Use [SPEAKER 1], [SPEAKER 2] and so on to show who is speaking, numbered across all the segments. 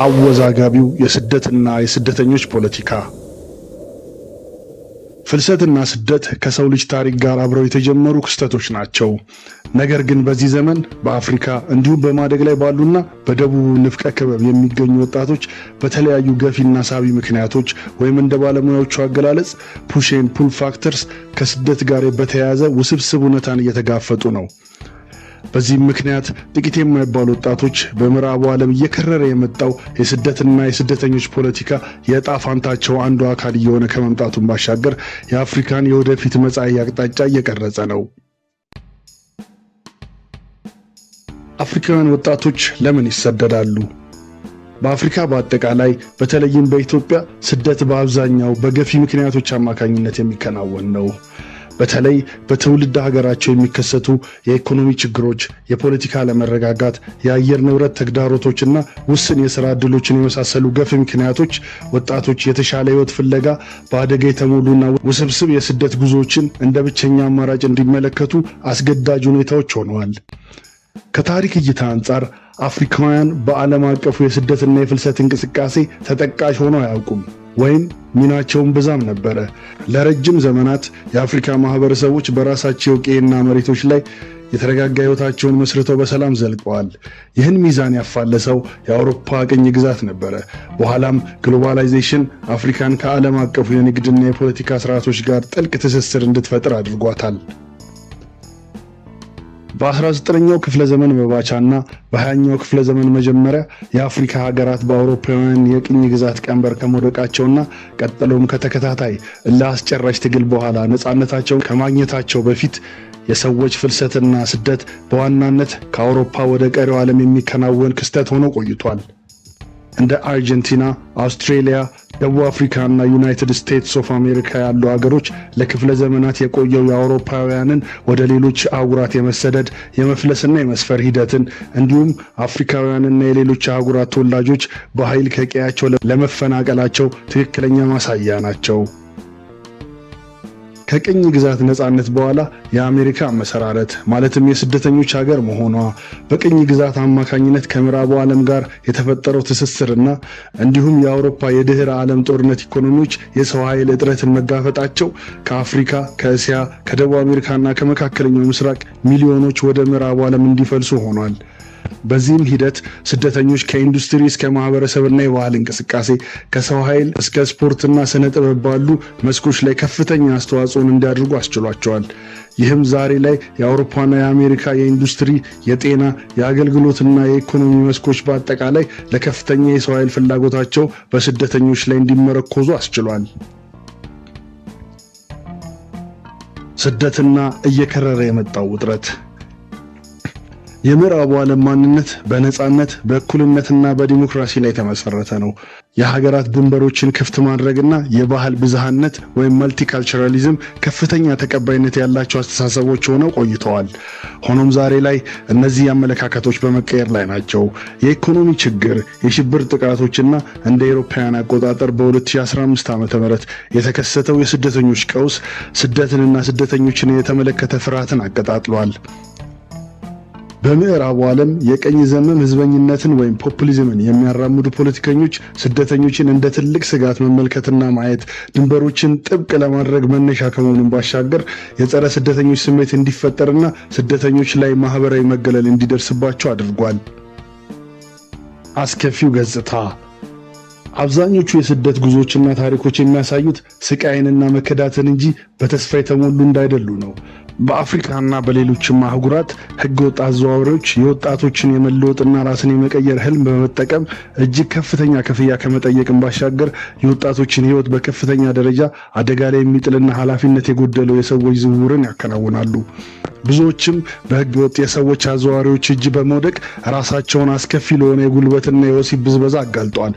[SPEAKER 1] አወዛጋቢው የስደትና የስደተኞች ፖለቲካ። ፍልሰትና ስደት ከሰው ልጅ ታሪክ ጋር አብረው የተጀመሩ ክስተቶች ናቸው። ነገር ግን በዚህ ዘመን በአፍሪካ እንዲሁም በማደግ ላይ ባሉና በደቡብ ንፍቀ ክበብ የሚገኙ ወጣቶች በተለያዩ ገፊና ሳቢ ምክንያቶች ወይም እንደ ባለሙያዎቹ አገላለጽ push and pull factors ከስደት ጋር በተያያዘ ውስብስብ እውነታን እየተጋፈጡ ነው። በዚህም ምክንያት ጥቂት የማይባሉ ወጣቶች በምዕራቡ ዓለም እየከረረ የመጣው የስደትና የስደተኞች ፖለቲካ የዕጣ ፋንታቸው አንዱ አካል እየሆነ ከመምጣቱን ባሻገር የአፍሪካን የወደፊት መጻኢ አቅጣጫ እየቀረጸ ነው። አፍሪካውያን ወጣቶች ለምን ይሰደዳሉ? በአፍሪካ በአጠቃላይ፣ በተለይም በኢትዮጵያ ስደት በአብዛኛው በገፊ ምክንያቶች አማካኝነት የሚከናወን ነው። በተለይ በትውልድ ሀገራቸው የሚከሰቱ የኢኮኖሚ ችግሮች፣ የፖለቲካ አለመረጋጋት፣ የአየር ንብረት ተግዳሮቶችና ውስን የሥራ ዕድሎችን የመሳሰሉ ገፊ ምክንያቶች ወጣቶች የተሻለ ሕይወት ፍለጋ በአደጋ የተሞሉና ውስብስብ የስደት ጉዞዎችን እንደ ብቸኛ አማራጭ እንዲመለከቱ አስገዳጅ ሁኔታዎች ሆነዋል። ከታሪክ እይታ አንጻር አፍሪካውያን በዓለም አቀፉ የስደትና የፍልሰት እንቅስቃሴ ተጠቃሽ ሆነው አያውቁም ወይም ሚናቸውን ብዛም ነበረ። ለረጅም ዘመናት የአፍሪካ ማህበረሰቦች በራሳቸው ቀዬና መሬቶች ላይ የተረጋጋ ሕይወታቸውን መስርተው በሰላም ዘልቀዋል። ይህን ሚዛን ያፋለሰው የአውሮፓ ቅኝ ግዛት ነበረ። በኋላም globalization አፍሪካን ከዓለም አቀፉ የንግድና የፖለቲካ ስርዓቶች ጋር ጥልቅ ትስስር እንድትፈጥር አድርጓታል። በ19ኛው ክፍለ ዘመን መባቻና በ20ኛው ክፍለ ዘመን መጀመሪያ የአፍሪካ ሀገራት በአውሮፓውያን የቅኝ ግዛት ቀንበር ከመውደቃቸውና ቀጥሎም ከተከታታይ እልህ አስጨራሽ ትግል በኋላ ነፃነታቸውን ከማግኘታቸው በፊት የሰዎች ፍልሰትና ስደት በዋናነት ከአውሮፓ ወደ ቀሪው ዓለም የሚከናወን ክስተት ሆኖ ቆይቷል። እንደ አርጀንቲና፣ አውስትሬሊያ፣ ደቡብ አፍሪካ እና ዩናይትድ ስቴትስ ኦፍ አሜሪካ ያሉ ሀገሮች ለክፍለ ዘመናት የቆየው የአውሮፓውያንን ወደ ሌሎች አህጉራት የመሰደድ፣ የመፍለስና የመስፈር ሂደትን እንዲሁም አፍሪካውያንና የሌሎች አህጉራት ተወላጆች በኃይል ከቀያቸው ለመፈናቀላቸው ትክክለኛ ማሳያ ናቸው። ከቅኝ ግዛት ነፃነት በኋላ የአሜሪካ አመሰራረት ማለትም የስደተኞች ሀገር መሆኗ፣ በቅኝ ግዛት አማካኝነት ከምዕራቡ ዓለም ጋር የተፈጠረው ትስስርና እንዲሁም የአውሮፓ የድህረ ዓለም ጦርነት ኢኮኖሚዎች የሰው ኃይል እጥረትን መጋፈጣቸው ከአፍሪካ፣ ከእስያ፣ ከደቡብ አሜሪካና ከመካከለኛው ምስራቅ ሚሊዮኖች ወደ ምዕራቡ ዓለም እንዲፈልሱ ሆኗል። በዚህም ሂደት ስደተኞች ከኢንዱስትሪ እስከ ማህበረሰብና የባህል እንቅስቃሴ፣ ከሰው ኃይል እስከ ስፖርትና ስነ ጥበብ ባሉ መስኮች ላይ ከፍተኛ አስተዋጽኦን እንዲያደርጉ አስችሏቸዋል። ይህም ዛሬ ላይ የአውሮፓና የአሜሪካ የኢንዱስትሪ፣ የጤና፣ የአገልግሎትና የኢኮኖሚ መስኮች በአጠቃላይ ለከፍተኛ የሰው ኃይል ፍላጎታቸው በስደተኞች ላይ እንዲመረኮዙ አስችሏል። ስደትና እየከረረ የመጣው ውጥረት። የምዕራቡ ዓለም ማንነት በነፃነት፣ በእኩልነትና በዲሞክራሲ ላይ የተመሰረተ ነው። የሀገራት ድንበሮችን ክፍት ማድረግና የባህል ብዝሃነት ወይም multiculturalism ከፍተኛ ተቀባይነት ያላቸው አስተሳሰቦች ሆነው ቆይተዋል። ሆኖም ዛሬ ላይ እነዚህ አመለካከቶች በመቀየር ላይ ናቸው። የኢኮኖሚ ችግር፣ የሽብር ጥቃቶችና እንደ አውሮፓውያን አቆጣጠር በ2015 ዓ.ም የተከሰተው የስደተኞች ቀውስ ስደትንና ስደተኞችን የተመለከተ ፍርሃትን አቀጣጥሏል። በምዕራቡ ዓለም የቀኝ ዘመም ህዝበኝነትን ወይም populism ን የሚያራምዱ ፖለቲከኞች ስደተኞችን እንደ ትልቅ ስጋት መመልከትና ማየት ድንበሮችን ጥብቅ ለማድረግ መነሻ ከመሆኑን ባሻገር የጸረ ስደተኞች ስሜት እንዲፈጠርና ስደተኞች ላይ ማህበራዊ መገለል እንዲደርስባቸው አድርጓል። አስከፊው ገጽታ። አብዛኞቹ የስደት ጉዞዎችና ታሪኮች የሚያሳዩት ስቃይንና መከዳትን እንጂ በተስፋ የተሞሉ እንዳይደሉ ነው። በአፍሪካና በሌሎችም አህጉራት ህገወጥ አዘዋዋሪዎች የወጣቶችን የመለወጥና ራስን የመቀየር ህልም በመጠቀም እጅግ ከፍተኛ ክፍያ ከመጠየቅም ባሻገር የወጣቶችን ህይወት በከፍተኛ ደረጃ አደጋ ላይ የሚጥልና ኃላፊነት የጎደለው የሰዎች ዝውውርን ያከናውናሉ። ብዙዎችም በህገ ወጥ የሰዎች አዘዋዋሪዎች እጅ በመውደቅ ራሳቸውን አስከፊ ለሆነ የጉልበትና የወሲብ ብዝበዛ አጋልጠዋል።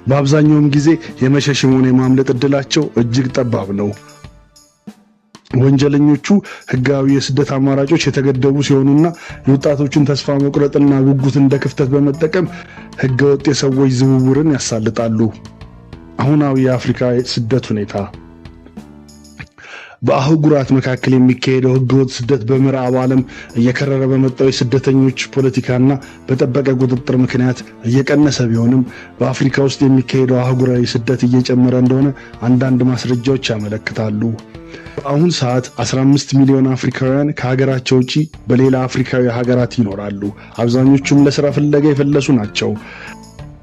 [SPEAKER 1] በአብዛኛውም ጊዜ የመሸሽም ሆነ የማምለጥ እድላቸው እጅግ ጠባብ ነው። ወንጀለኞቹ ህጋዊ የስደት አማራጮች የተገደቡ ሲሆኑና የወጣቶችን ተስፋ መቁረጥና ጉጉት እንደ ክፍተት በመጠቀም ህገወጥ የሰዎች ዝውውርን ያሳልጣሉ። አሁናዊ የአፍሪካ ስደት ሁኔታ። በአህጉራት መካከል የሚካሄደው ህገወጥ ስደት በምዕራብ ዓለም እየከረረ በመጣው የስደተኞች ፖለቲካና በጠበቀ ቁጥጥር ምክንያት እየቀነሰ ቢሆንም፣ በአፍሪካ ውስጥ የሚካሄደው አህጉራዊ ስደት እየጨመረ እንደሆነ አንዳንድ ማስረጃዎች ያመለክታሉ። በአሁን ሰዓት 15 ሚሊዮን አፍሪካውያን ከሀገራቸው ውጪ በሌላ አፍሪካዊ ሀገራት ይኖራሉ። አብዛኞቹም ለስራ ፍለጋ የፈለሱ ናቸው።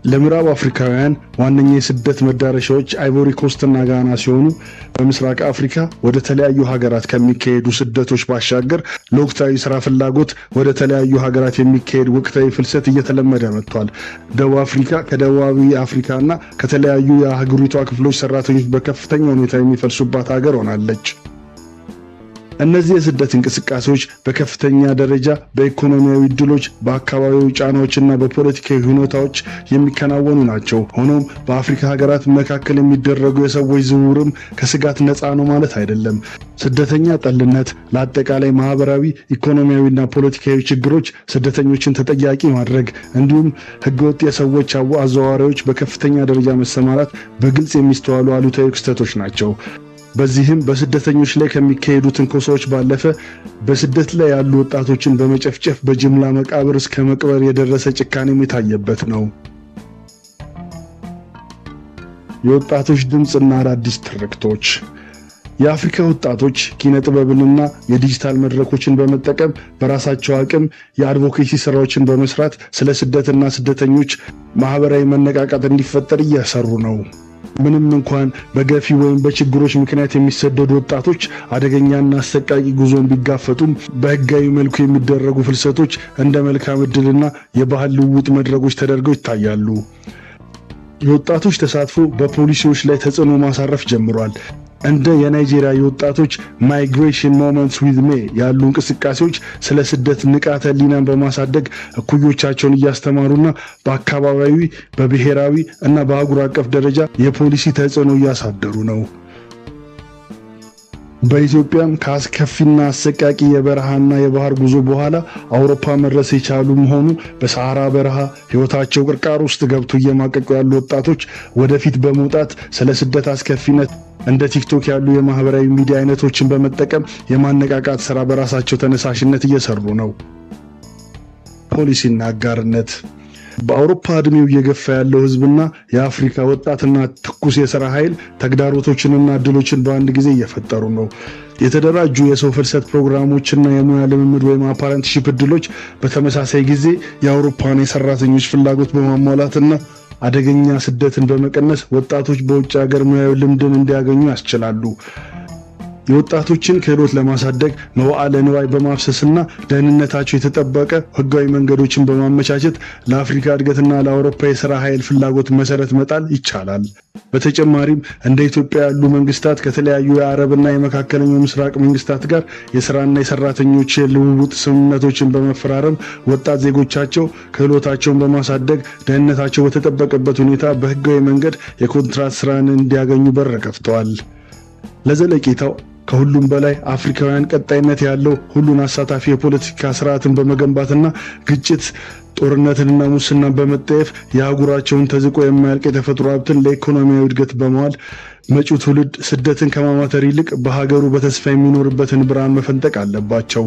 [SPEAKER 1] ለምዕራብ አፍሪካውያን ዋነኛ የስደት መዳረሻዎች አይቮሪ ኮስትና ጋና ሲሆኑ፣ በምስራቅ አፍሪካ ወደ ተለያዩ ሀገራት ከሚካሄዱ ስደቶች ባሻገር ለወቅታዊ ስራ ፍላጎት ወደ ተለያዩ ሀገራት የሚካሄድ ወቅታዊ ፍልሰት እየተለመደ መጥቷል። ደቡብ አፍሪካ ከደቡባዊ አፍሪካና ከተለያዩ የአህጉሪቷ ክፍሎች ሰራተኞች በከፍተኛ ሁኔታ የሚፈልሱባት ሀገር ሆናለች። እነዚህ የስደት እንቅስቃሴዎች በከፍተኛ ደረጃ በኢኮኖሚያዊ እድሎች፣ በአካባቢያዊ ጫናዎችና በፖለቲካዊ ሁኔታዎች የሚከናወኑ ናቸው። ሆኖም በአፍሪካ ሀገራት መካከል የሚደረጉ የሰዎች ዝውውርም ከስጋት ነፃ ነው ማለት አይደለም። ስደተኛ ጠልነት ለአጠቃላይ ማህበራዊ፣ ኢኮኖሚያዊና ፖለቲካዊ ችግሮች ስደተኞችን ተጠያቂ ማድረግ እንዲሁም ህገወጥ የሰዎች አዘዋዋሪዎች በከፍተኛ ደረጃ መሰማራት በግልጽ የሚስተዋሉ አሉታዊ ክስተቶች ናቸው። በዚህም በስደተኞች ላይ ከሚካሄዱ ትንኮሳዎች ባለፈ በስደት ላይ ያሉ ወጣቶችን በመጨፍጨፍ በጅምላ መቃብር እስከ መቅበር የደረሰ ጭካኔም የታየበት ነው። የወጣቶች ድምፅና አዳዲስ ትርክቶች። የአፍሪካ ወጣቶች ኪነ ጥበብንና የዲጂታል መድረኮችን በመጠቀም በራሳቸው አቅም የ advocacy ስራዎችን በመስራት ስለ ስደትና ስደተኞች ማህበራዊ መነቃቃት እንዲፈጠር እየሰሩ ነው። ምንም እንኳን በገፊ ወይም በችግሮች ምክንያት የሚሰደዱ ወጣቶች አደገኛና አሰቃቂ ጉዞን ቢጋፈጡም፣ በህጋዊ መልኩ የሚደረጉ ፍልሰቶች እንደ መልካም ዕድልና የባህል ልውውጥ መድረኮች ተደርገው ይታያሉ። የወጣቶች ተሳትፎ በፖሊሲዎች ላይ ተጽዕኖ ማሳረፍ ጀምሯል። እንደ የናይጄሪያ የወጣቶች Migration Moments with Me ያሉ እንቅስቃሴዎች ስለ ስደት ንቃተ ህሊናን በማሳደግ እኩዮቻቸውን እያስተማሩና በአካባቢያዊ፣ በብሔራዊ እና በአህጉር አቀፍ ደረጃ የፖሊሲ ተጽዕኖ እያሳደሩ ነው። በኢትዮጵያም ከአስከፊና አሰቃቂ የበረሃና የባህር ጉዞ በኋላ አውሮፓ መድረስ የቻሉ መሆኑ በሰሐራ በረሃ ሕይወታቸው ቅርቃር ውስጥ ገብቶ እየማቀቁ ያሉ ወጣቶች ወደፊት በመውጣት ስለ ስደት አስከፊነት እንደ ቲክቶክ ያሉ የማህበራዊ ሚዲያ አይነቶችን በመጠቀም የማነቃቃት ስራ በራሳቸው ተነሳሽነት እየሰሩ ነው። ፖሊሲና አጋርነት። በአውሮፓ ዕድሜው እየገፋ ያለው ህዝብና የአፍሪካ ወጣትና ትኩስ የሥራ ኃይል ተግዳሮቶችንና እድሎችን በአንድ ጊዜ እየፈጠሩ ነው። የተደራጁ የሰው ፍልሰት ፕሮግራሞችና የሙያ ልምምድ ወይም apprenticeship እድሎች በተመሳሳይ ጊዜ የአውሮፓን የሰራተኞች ፍላጎት በማሟላትና አደገኛ ስደትን በመቀነስ ወጣቶች በውጭ ሀገር ሙያዊ ልምድን እንዲያገኙ ያስችላሉ። የወጣቶችን ክህሎት ለማሳደግ መዋዕለ ንዋይ በማፍሰስና ደህንነታቸው የተጠበቀ ህጋዊ መንገዶችን በማመቻቸት ለአፍሪካ እድገትና ለአውሮፓ የሥራ ኃይል ፍላጎት መሰረት መጣል ይቻላል። በተጨማሪም እንደ ኢትዮጵያ ያሉ መንግስታት ከተለያዩ የአረብና የመካከለኛው ምስራቅ መንግስታት ጋር የስራና የሰራተኞች የልውውጥ ስምምነቶችን በመፈራረም ወጣት ዜጎቻቸው ክህሎታቸውን በማሳደግ ደህንነታቸው በተጠበቀበት ሁኔታ በህጋዊ መንገድ የኮንትራት ስራን እንዲያገኙ በር ከፍተዋል። ለዘለቄታው ከሁሉም በላይ አፍሪካውያን ቀጣይነት ያለው ሁሉን አሳታፊ የፖለቲካ ስርዓትን በመገንባትና ግጭት፣ ጦርነትንና ሙስናን በመጠየፍ የአህጉራቸውን ተዝቆ የማያልቅ የተፈጥሮ ሀብትን ለኢኮኖሚያዊ እድገት በመዋል መጪው ትውልድ ስደትን ከማማተር ይልቅ በሀገሩ በተስፋ የሚኖርበትን ብርሃን መፈንጠቅ አለባቸው።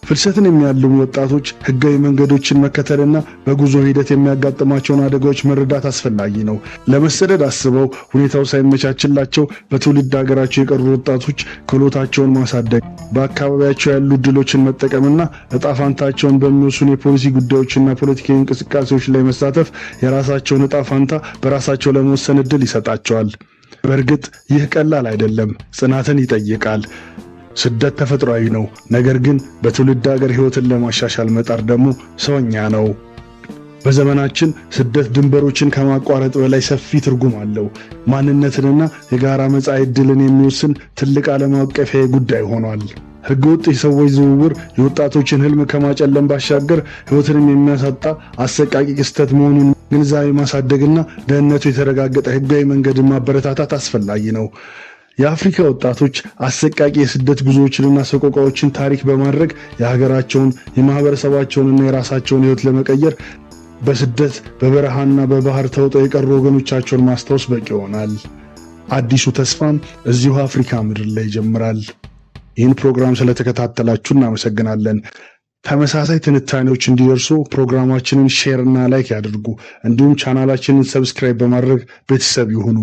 [SPEAKER 1] ፍልሰትን የሚያልሙ ወጣቶች ህጋዊ መንገዶችን መከተልና በጉዞ ሂደት የሚያጋጥማቸውን አደጋዎች መረዳት አስፈላጊ ነው። ለመሰደድ አስበው ሁኔታው ሳይመቻችላቸው በትውልድ ሀገራቸው የቀሩ ወጣቶች ክህሎታቸውን ማሳደግ፣ በአካባቢያቸው ያሉ እድሎችን መጠቀምና እጣ ፋንታቸውን በሚወስኑ የፖሊሲ ጉዳዮችና ፖለቲካዊ እንቅስቃሴዎች ላይ መሳተፍ የራሳቸውን እጣ ፋንታ በራሳቸው ለመወሰን እድል ይሰጣቸዋል። በእርግጥ ይህ ቀላል አይደለም፣ ጽናትን ይጠይቃል። ስደት ተፈጥሯዊ ነው። ነገር ግን በትውልድ ሀገር ህይወትን ለማሻሻል መጣር ደግሞ ሰውኛ ነው። በዘመናችን ስደት ድንበሮችን ከማቋረጥ በላይ ሰፊ ትርጉም አለው። ማንነትንና የጋራ መጻኢ ዕድልን የሚወስን ትልቅ ዓለም አቀፋዊ ጉዳይ ሆኗል። ህገወጥ የሰዎች ዝውውር የወጣቶችን ህልም ከማጨለም ባሻገር ህይወትንም የሚያሳጣ አሰቃቂ ክስተት መሆኑን ግንዛቤ ማሳደግና ደህንነቱ የተረጋገጠ ህጋዊ መንገድን ማበረታታት አስፈላጊ ነው። የአፍሪካ ወጣቶች አሰቃቂ የስደት ጉዞዎችንና ሰቆቃዎችን ታሪክ በማድረግ የሀገራቸውን፣ የማህበረሰባቸውንና የራሳቸውን ህይወት ለመቀየር በስደት በበረሃና በባህር ተውጠው የቀሩ ወገኖቻቸውን ማስታወስ በቂ ይሆናል። አዲሱ ተስፋም እዚሁ አፍሪካ ምድር ላይ ይጀምራል። ይህን ፕሮግራም ስለተከታተላችሁ እናመሰግናለን። ተመሳሳይ ትንታኔዎች እንዲደርሱ ፕሮግራማችንን share እና like ያድርጉ። እንዲሁም ቻናላችንን subscribe በማድረግ ቤተሰብ ይሁኑ።